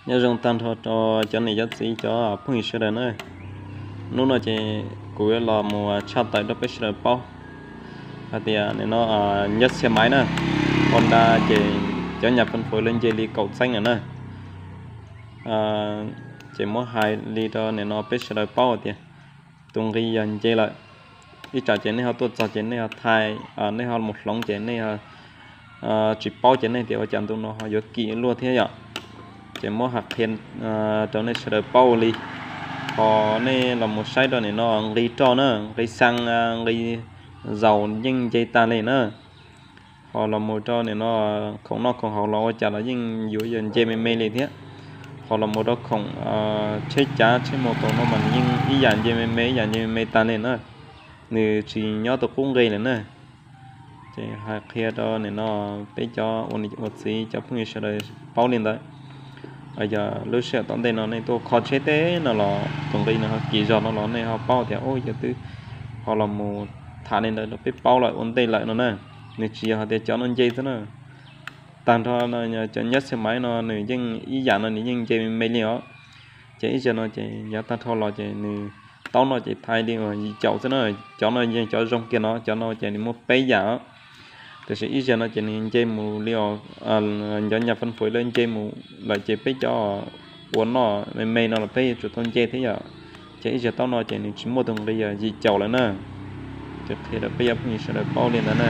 Nyob zoo tag nrho rau cov niam cov txiv cov phooj ywg sawv daws na. Hnub no ces kuv yuav los mus tshaj tawm rau peb sawv daws paub hais tias nim no nyob Xiav Maiv na, Honda ces cov nyas phân phối lawv nce li kaum txheeb lawm na. Ces muab hais li rau nim no peb sawv daws paub hais tias tus nqi yog nce lawm. Ib tsam ces nej ho tuaj txog ces nej ho thaij, nej ho mus hloov ces nej tsis paub ces nej tias ua cas ntu no ho yuav kim luaj thiab yom. Ces muab hais qhia rau nej sawv daws paub ua li. Ho nej los mus saib rau nim no nqi roj na, nqi xaa, nqi zaus yeej nce tag li na. Ho los mus rau nim no khoom noj khoom haus los ua cas los yeej yuav yog nce me me li thiab. Ho los mus rau khoom tsheb cav tsheb mus tau no mas nws yeej ib yam nce me me ib yam nce me me tag li na. Nws tsis nyob tus qub nqi lawm na. Ces hais qhia rau nim no peb cov ua niam ua txiv cov phooj ywg sawv daws paub li ntawd. Yog lub sij hawm tom ntej no nej tuaj kho tsheb teb no los tus nqi no ho kim zog no los nej ho paub tias ub yog twb ho los mus tham li ntawd rau peb paub lawm ua ntej lawm no na. Nws tsis yog hais tias cov no nce xwb na. Tag nrho cov nyob Xiav Maiv no nws yeej ib yam no nws yeej nce me me li os. Ces ib zaug no ces yav tag nrho los ces nws taub no ces thaij li uas yim caum xwb na. Cov no yeej cov zoo kiag no, cov no ces nws muaj peb yam os. Tiam sis ib zaug no ces nws nce mus li os, cov nyas phân phối lawv nce mus lawm ces peb cov ua noj me me no los peb yuav tsum tau nce thiab yom. Ces ib zaug taub no ces nws tsis muaj tus nqi yog yim caum lawm na. Ces qhia rau peb cov phooj ywg sawv daws paub li ntawd na.